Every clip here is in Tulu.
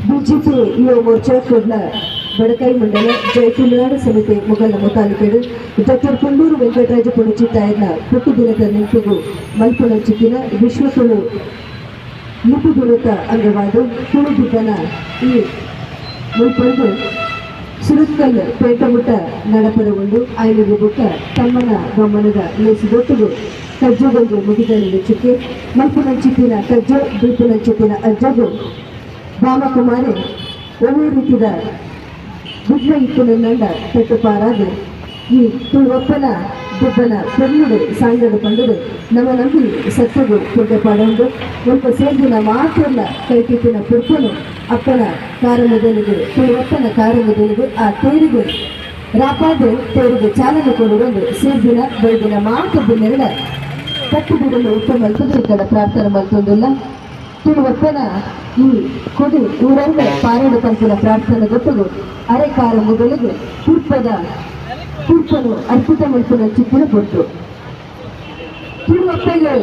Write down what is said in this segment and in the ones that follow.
ಬಿಜೆಪಿ ಯುವ ಮೋರ್ಚಾ ಕುಡ್ಲ ಬಡಕೈ ಮಂಡಲ ಜೈ ತುಳುನಾಡು ಸಮಿತಿ ಮೊಗಲ ಮುತಾಲಿಕೆಡು ಡಾಕ್ಟರ್ ಕುಂಡೂರು ವೆಂಕಟರಾಜ ಪುಣಚಿತ್ತಾಯನ ಪುಟ್ಟು ದಿನದ ನೆನಪಿಗೂ ಮಲ್ಪುನಂಚಿತ್ತಿನ ವಿಶ್ವ ತುಳು ಲಿಪಿ ದಿನದ ಅಂಗವಾದ ತುಳು ದಿಬ್ಬನ ಈ ಮುಲ್ಪಂದು ಸುರತ್ಕಲ್ ಪೇಟಮುಟ್ಟ ನಡಪರಗೊಂಡು ಐನೂರು ಬುಕ್ಕ ತಮ್ಮನ ಬೊಮ್ಮನದ ಲೇಸಿದೊಟ್ಟಿಗೆ ಕಜ್ಜಗೊಂದು ಮುಗಿದಲ್ಲಿ ಚುಕ್ಕೆ ಮಲ್ಪುನಂಚಿತ್ತಿನ ಕಜ್ಜ ಬೀಪುನಂಚಿತ್ತಿನ ಅಜ್ಜಗು ಬಾಮಕುಮಾರಿ ಒಳ್ಳೆ ರೀತಿಯ ವಿಘ್ನ ಇತ್ತು ನನ್ನಂಡ ಪೆಟ್ಟು ಈ ತುಳುವಪ್ಪನ ದಿಬ್ಬನ ಪೆನ್ನುಡು ಸಾಂಗಡು ಪಂಡುಡು ನಮ್ಮ ನಂಬಿ ಸತ್ಯಗು ಪುಡ್ಡೆ ಪಾಡೊಂಡು ಒಲ್ಪ ಸೇರ್ದಿನ ಮಾತ್ರಲ್ಲ ಕೈಟಿತ್ತಿನ ಪುರ್ಪನು ಅಪ್ಪನ ಕಾರ ಮೊದಲಿಗೆ ತುಳುವಪ್ಪನ ಕಾರ ಮೊದಲಿಗೆ ಆ ತೇರಿಗೆ ರಾಪಾದ ತೇರಿಗೆ ಚಾಲನೆ ಕೊಡುವಂದು ಸೇರ್ದಿನ ಬೈದಿನ ಮಾತು ಬಿನ್ನೆರಡ ಕಟ್ಟು ಬಿಡಲು ಉತ್ತಮ ಮಲ್ಪದ ಪ್ರಾರ್ಥನೆ ಮಲ್ತೊಂದುಲ್ಲ. ತುಳುವಪ್ಪನ ಈ ಕೊಡಿ ಊರಂಗ ಪಾರಡು ಪಂಪಿನ ಪ್ರಾರ್ಥನೆ ಗೊತ್ತದು ಅರೆಕಾರ ಮೊದಲಿಗೆ ಪುರ್ಪದ ಪುರ್ಪನು ಅರ್ಪಿತ ಮಲ್ಪುನ ಚಿತ್ತಿನ ಕೊಟ್ಟು ತುಳುವಪ್ಪಗೆ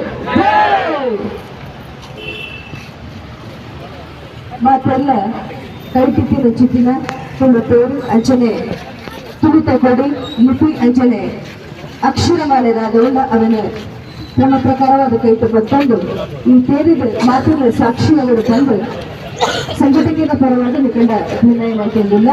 ಮಾತೆಲ್ಲ ಕೈಟಿತ್ತಿನ ಚಿತ್ತಿನ ತುಳು ತೇರು ಅಂಚನೆ ತುಳಿತ ಕೊಡಿ ಲಿಪಿ ಅಂಚನೆ ಅಕ್ಷರಮಾಲೆದಾದವುಳ್ಳ ಅವನು ನಮ್ಮ ಪ್ರಕಾರವಾದ ಕೈತು ತಂದು ಈ ತೇರಿದ ಮಾತಿನ ಸಾಕ್ಷಿಯವರು ತಂದು ಸಂಘಟನೆಯ ಪರವಾಗಿ ನಿಖಂಡ ನಿರ್ಣಯ ಮಾಡಿಕೊಂಡಿಲ್ಲ.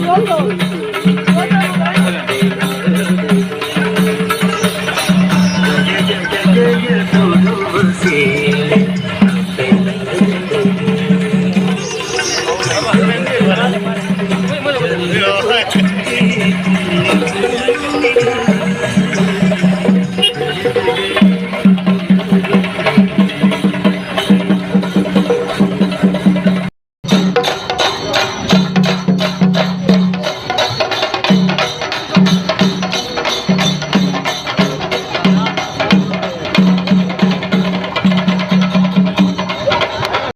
Go, go.